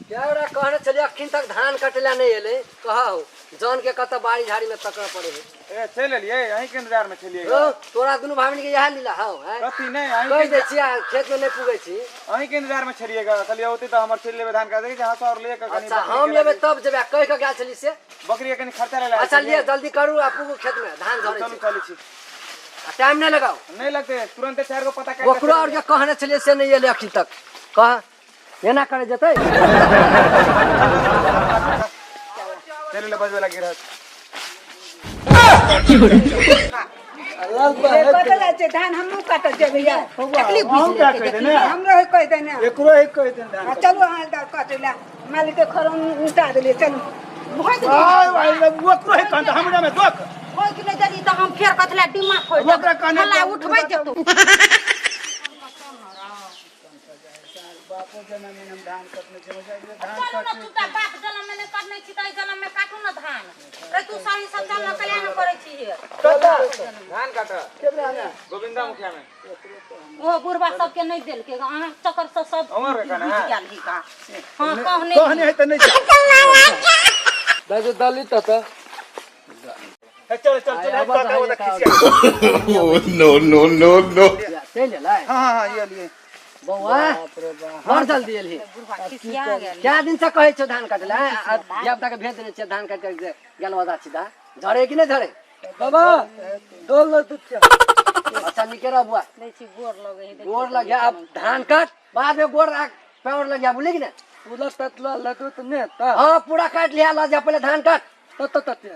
क्या ओकरा कहने छलियै अखन तक धान कटला नहि एलै कहौ जन के कतऽ बाड़ी झाड़ी में तकऽ पड़े है ए चलि एलियै अहीं के इंतजार में छलियै रौ तोरा दुनू भामिन के इएह लीला हौ हैं कथी नहि अहीं कहि के दै छियै आ खेत में नहि पुगै छी अहीं के इंतजार में छलियै ग कहलियै औतै तऽ हमर चलि लेबै धान काटै छै हँसुआ आओर ले कऽ कनि अच्छा बकरी हम के एबै तब जेबै आ कहि कऽ गेल छली से बकरी के कनि खर्चा ले अच्छा लिअ जल्दी करू आ पुगू खेत में धान झरै चलू छै चलै छी आ टाइम नहि लगाउ नहि लगतै तुरन्ते चारि गो पत्ता काटि कऽ ओकरो आर के कहने छलियै से नहि एलै अखन तक कह एना करे जेतै चलि ले बजबै लगी रहत कतऽ जाइ छै धान हमहूँ काटऽ जेबै यार तकलीफ अहूँ क्या कहि देने हमरो है कहि देने एकरो है कहि देने धान आ चलू अहाँ काटै लए मालिक के खरम उठा देलियै चलू भोज आय भाई ओकरो है कहन हमरा में दोक भोज नहि देली तऽ हम फेर कथला दिमाग फोड़ि ओकरा कहने हल्ला उठबै जेतौ बापो जनम में हम धान कटने छै धान चलू ने तू तऽ बाप जनम में नहि कटने छी तऽ जनम में काटू ने धान रे तू सही सब जनम कल्याण करै छी हे धान काट गोविंदा मुखिया में ओ बुढ़बा सबके नहि देलकै अहाँ चक्कर से सब अमर रे कहने बुझि गेल ही का हाँ कहने कहने है त नहीं दाजु दली त त चल चल चल काका वो खिसिया no, no, no, no. चलि एलै हां हां ये लिए बौआ बड़ जल्दी एलही बुढ़बा खिसिया गेल क्या दिन से कहै छौ धान काटले आ धिया पुता के भेज देने छियै धान काटि के गेल ओदा सीधा झरे कि नहि झरे बाबा डोल न दुखिया अच्छा निके रह बुआ दै छी गोर लगै है गोर लग गया अब धान काट बाद में गोर राख पैर लग गया बोले कि ना पूरा ततला लटो त ने ता हाँ पूरा काट लिया ला जा पहले धान काट तत तत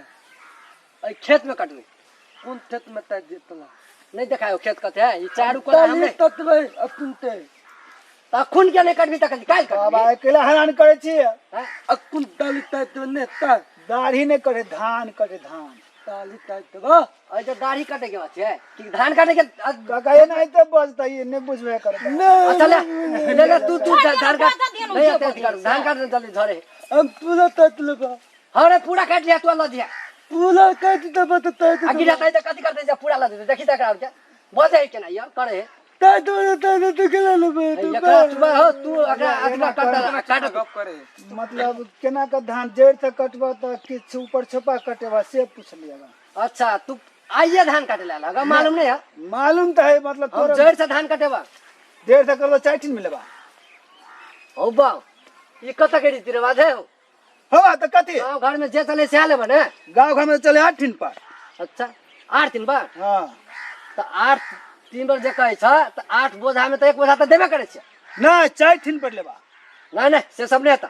अई खेत में कटबे कोन खेत में ता जेतला नहीं देखायो खेत कते है ई चारू कोना ताली हमरे ततबै अकुन ते तखुन के नहीं कटबी तखन काल बाबा कटबी अकेला हैरान करे छी हैं? अकुन ताली ता ने ता दाढ़ी नहीं करे धान करे धान ताली ता देबा अई जो दाढ़ी काटे के बात है कि धान काटे के काका ये नहीं तो बजता ये नहीं बुझबे करे अच्छा ले ले ले तू तू धान काट दियनु नहीं आते धान काट जल्दी झरे हम पूरा ततलबा हाँ रे पूरा काट लिया तू ल दिया पूरा काट देबा त ता आ गिरा तै त कथी करतै जे पूरा ल देतै देखी त एकरा आर के बजै है केना यार करे है ता दो ता दो के लेबे एकरा तू हो तू एकरा अथी काट काट गप करे मतलब केना के धान जड़ से कटबा त किछु ऊपर छोपा कटेबा से पूछ लिया अच्छा तू आइए धान काटे ला लगा मालूम नहीं है मालूम तो है मतलब हम तोरा जड़ से धान कटेबा डेढ़ से करबा चारि ठिन मिलेबा हो बा ई कत के रीति रिवाज है हो हो त कथी गाँव घर में जे चले से लेबा ने गाँव घर में चले आठ ठिन पर अच्छा 8 दिन बार हाँ त 8 तीन बार जे कहै छ त 8 बोझा में त एक बोझा त देबे करै छै नहीं चारि ठिन पर लेबा नहीं नहीं से सब नहीं आता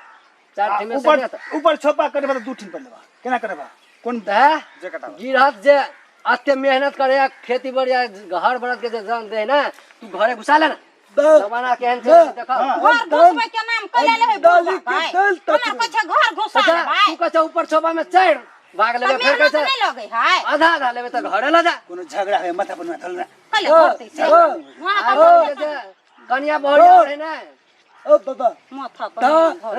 चार ठिन में से ऊपर नहीं आता ऊपर छोपा कटेबा त दू ठिन पर लेबा केना कटेबा कोन तऽ जे कटाबा गिरहत जे अते मेहनत करे या खेती बाड़ी या घर बरद के जे जन दे ना तू घरे घुसा ले ना जमाना केहन छै देखो घर घुसबै के नाम कले ले है दाली बुढ़बा के भाई दाल तक हमरा कहै छै घर घुसा अच्छा ले भाई तू कहै छै ऊपर छोपा में चढ़ भाग लेबे फेर कहै मेहनत छै नहि लगै है आधा आधा लेबे तऽ घरे ल जा कोनो झगड़ा है माथा पर माथा ना कले घरतै से वहाँ आरो जे जे कनिया बहुरिया रहे ना ओ बाबा माथा पर दा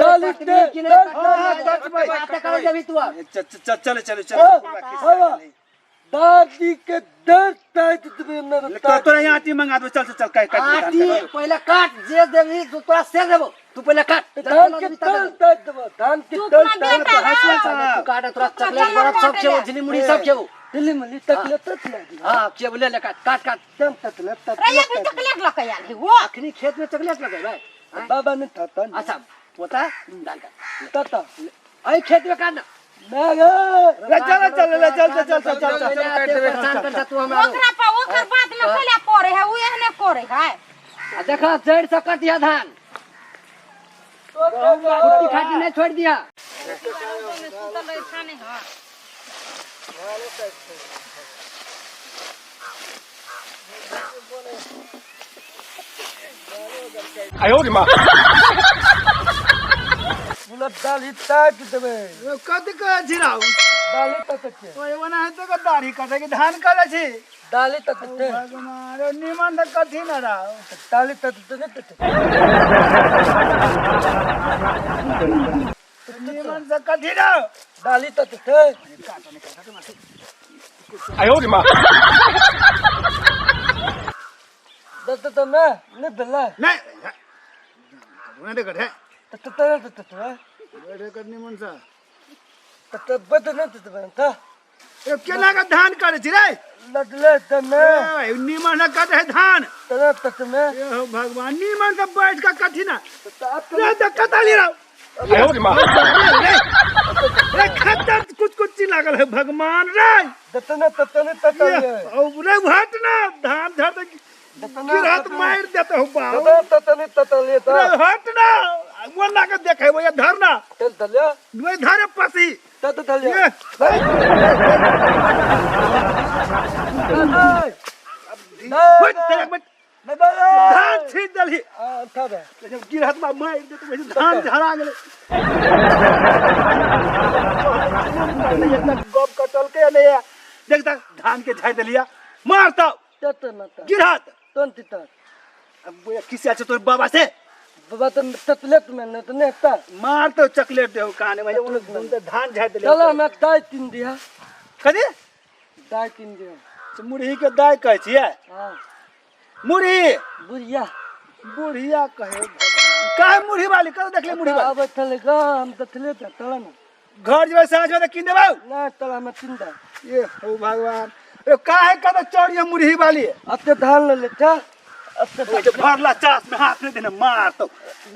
दाली कटबी कि के नहि हाँ, कटबै। बाते करे जेबी तू आब चल चल चल चल बाबा दादी के दर ताइत देबे न तो तोरा यहाँ आटी मंगा दो चल चल चल काट काट आटी पहिले काट जे देबी तू तोरा से देबो तू पहिले काट धान के दल ताइत देबा धान के तू दल अपना बेटा तू काट तोरा चॉकलेट बर्फ सब खेबो झिली मुड़ी सब खेबो दिल्ली मली तकले ततला हाँ खेबो ले ले काट काट काट तम ततला रे ये भी ततला चॉकलेट लऽ के आयल है वो अखनी खेत में चॉकलेट लगेबै आँय? बाबा ने थाता अच्छा पोता धान काट तता अइ खेत में काट ना ना गे चल चल चल चल चल चल चल चल परेशान कर तू हमरा ओकरा पर ओकर बात में कले पड़े है उ एहने करे है आ देखा जड़ से कट दिया धान कुट्टी खाटी नहीं छोड़ दिया में सुतल रहे थाने हां पूरा दाली ताइत देबे कथी कहे छी राउ दाली तत के तो एगो ना हेतै के दाढ़ी कटे के धान कटे छी दाली तत के भगवान रे निमन त कथी न राउ दाली तत ने तत निमन से कथी राउ दाली तत के दत त ना ने बेला नहीं नहीं कटे त त त त बैठे कर निमन से त त बद न त त ए केना के धान करे छी रे लदले त में ए निमन से कटे है धान त त में ए हो भगवान निमन से बैठ के कथी ना त आप रे त कता ले रहो रे रे खतर कुछ कुछ चीज लागल है भगवान रे दतना ततने तत ये, औ रे हट ना धान धर दे गिरहत मार देते हो बाप दतना ततने तत ले त रे हट ना वो ना के देखे वो ये धर ना चल तले वो धरे पसी तत तले ये बैठ तेरे बैठ धान छीन दलही जब गिरहत बा मार देते वैसे धान झड़ा गेलै इतना गप कटल के नहीं है देखता धान के झाड़ देलिया मार तो तत न त गिरहत तन तित अब वो किसी छै तोर बाबा से बाबा त ततलेट में न त ने त मार तो चॉकलेट देहो काने में उन तो धान झाड़ देलिया चल हमरा दाई तीन दिया कथी दाई तीन दिया से मुरही के दाय कहै छियै हां मुरही बुढ़िया बुढ़िया कहे भगवान। काहे मुरही वाली कल देखले मुरही वाली आबै छलै गा हम देखले त तल न घर जेबै साँझ में तऽ कीन देबौ ना तल हमरा तीन दा ये हो भगवान ए काहे कत चढ़िए मुरही वाली अते धान ले ले चा अते ओइ जे भरला चास में हाथ नहीं देने मार तो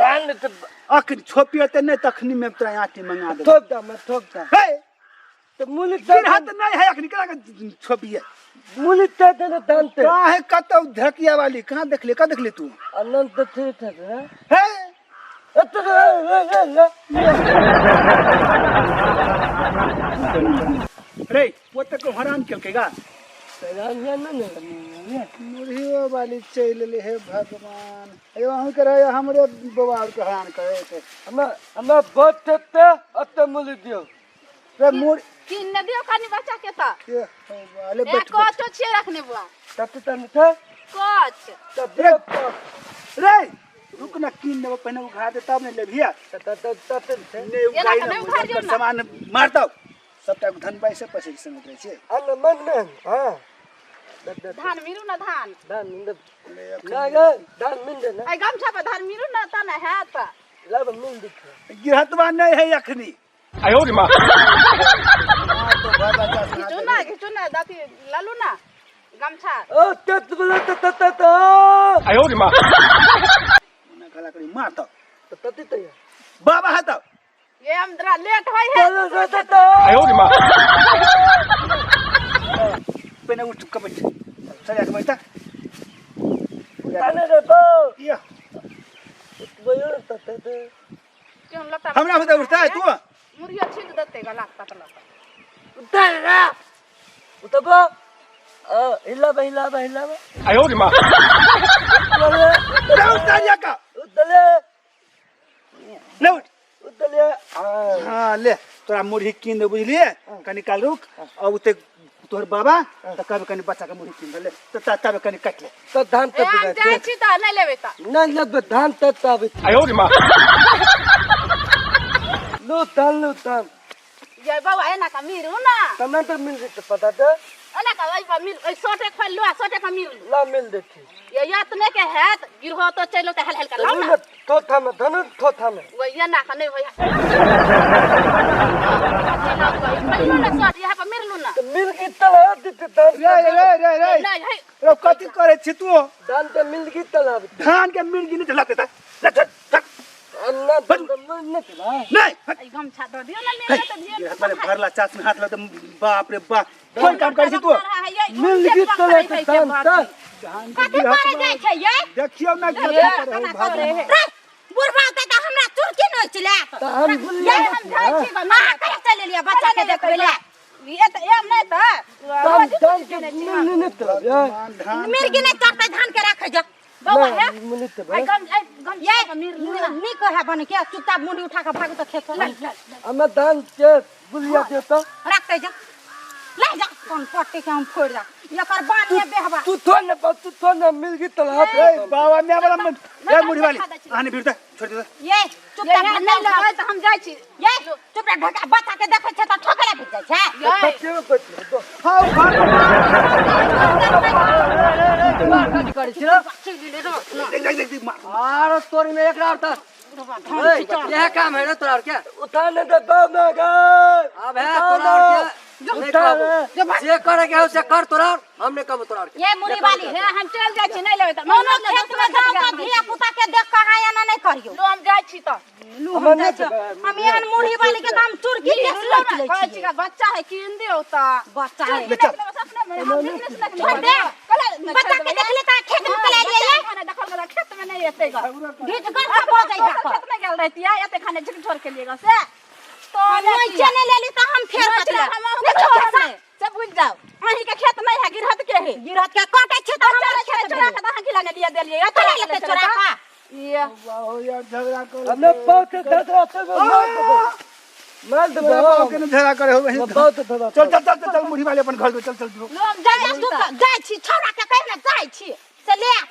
धान ले त अखन छोपियते नहीं तखनी में तोरा आटी मंगा देबो ठोक दा मैं ठोक दा हे त मुली गिरहत नहीं है अखनी केना के छोपिए मुली त देने धान ते काहे कतौ धकिया वाली कहाँ देखले कहाँ देखले तू अनंत थे थे ना हे अते ले ले ले रे वो तक हराम केलकै गा तैयार या न ने मुरहियो वाली चलि एलै हे भगवान अयो अहूँ के रहे हमरे बौआ आर के हरान करे के हमरा हमरा बहुत ते अते मुली दियो रे मुर किन ने दियो खानी बच्चा के त ये हो अले ए बैठ कचो छियै रखने बुआ तत तन थे कच तब रे रे रुक ना कीन देबो पहिने उघा दे तब ने लेबिया त त त थे ने उघाई एना ना नहि उघारियौ ना। सामान मारतौ सबटा धन पैसे पैसे के समझ रहै छै अन मन में हां धान मिरू ना धान धान मिल ना गे धान मिल दे ना ए गमछा पर धान मिरू ना त ना हैत लब मिल दिख गिरहतवा नहीं है अखनी घिचू ना घिचू ना दाती लालू ना गमछा ओ तत बोला त त त त ओना गला करी मारतौ त त त बाबा है तब ये हम जरा लेट होय है त त त पहिने उठ के बैठ सरिया के बैठ तने रे बो ये बोयो त त त क्यों लता हमरा होता उठता है तू मुरिया छील देते गला पतला उतर रे उतबो अ हिला बा हिला बा हिला बा ले उठ सरिया का उतले ले उठ उतले हां हाँ ले तोरा मुरही कीन दे बुझलिए कनी काल रुक और उते तोहर बाबा त कब कनी बच्चा के मुरही कीन दे ले त तब कनी काट ले त धान ए त हम जाइ छी त नहि लेबै त ना लब धान त त आबै लो धान लो धान ये बौआ एना का मिरू ना तना त मिल जेतै पता त एना का ओइ पर मिल ओइ सोटे खोल लो आ सोटे का मिल ला मिल देती ये यतने के हैत गिरहो तो चलो त हल हल कर लाओ ना थोथा में धनु थोथा में वो ये ना का नहीं होय ना सोट यहाँ पर मिलू ना त मिल की तला देते धान रे रे रे रे नहीं है रे कथी करे छी तू धान त मिल की तला धान के मिर्गी नहीं चलाते था ले चल चल अन्ना धान त मिल न तला नहीं हट। ई गमछा दऽ दियौ ना हे, मिल त दियौ ये हाथ वाले भरला चास में हाथ लगा तो बाप रे बाप कोन काम करे छी तू मिल की तला त धान त धान के कथी करे जाइ छै यै देखियौ ना की ये करे हो केना भगवान करे रे बुढ़बा त त हमरा चुरकी नहि चले त हम ये हम जाइ छी ना कहिया चलि एलियै बच्चा के देखबै ले ये त एम नहि त धान धान के मिल न तला भगवान धान मिर्गी नहि चढ़तै धान के राखै जा बौआ हे मिल त आई गम आई गम ये नीक है बन के चुपचाप मुंडी उठा के भागू त खेत हमें धान के बुलिया देता रखते जा ले जा कोन पट्टी के हम फोड़ जा एकर बानिए बेहबा तू थो न बा तू थो न मिल गई तला ए बाबा मैं वाला मन ए मुरही वाली आने भिड़ दे छोड़ दे ये चुपचाप नहीं लगे त हम जाइ छी ये चुपचाप ढका बच्चा के देखै छै त ठोकला भिज जाइ छै बच्चे में बच्चे तो हां भगवान कथी करै छी रे देख देख देख मार आरो तोरी में एकरा और त ओए, यह काम है ना तोरा और क्या उठा ने दे बाप ना गए अब है तोरा और क्या नहीं कहबो। जे करे के हो से कर तोरा और, हम नहीं कहबो तोरा और के ये मुड़ी वाली हे हम चल जाइ छी नहीं लेबै त कोनो खेत में जाओ तो धिया पुता के देख के आया ना नहीं करियो लो हम जाइ छी त लू हम जाइ छी। हम एहन मुड़ी वाली के दाम चुरकी के सोच लै कहै छी छी का बच्चा है कीन दियौ त बच्चा है अपने में हम बिजनेस नहीं छोड़ दे बच्चा के देख ले त खेत में चला लिए खाना देखल गेला खेत में नहीं एते ग ढीठ कर के बजै जा खेत में गेल रहती है एते खाने झिक छोड़ के लिए ग से तो नीचे नहीं लेली त हम फेर नहीं कतला हम छोड़ से बुझ जाओ अहीं के खेत नहीं है गिरहत के है गिरहत के काटे छी त हमर खेत चोरा के अहाँ खिलाने लिए देलिए चला लेते चोरा का ये झगड़ा कर हमने बहुत धरा से मार दे मार दे तोरा बाप के ने झगड़ा करे हो वही बहुत धरा चल चल चल चल मुढ़ी वाले अपन घर पे चल चल जो लो हम जा तू जाइ छी छौड़ा के कहि ना जाइ छी से ले आ।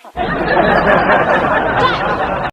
जा।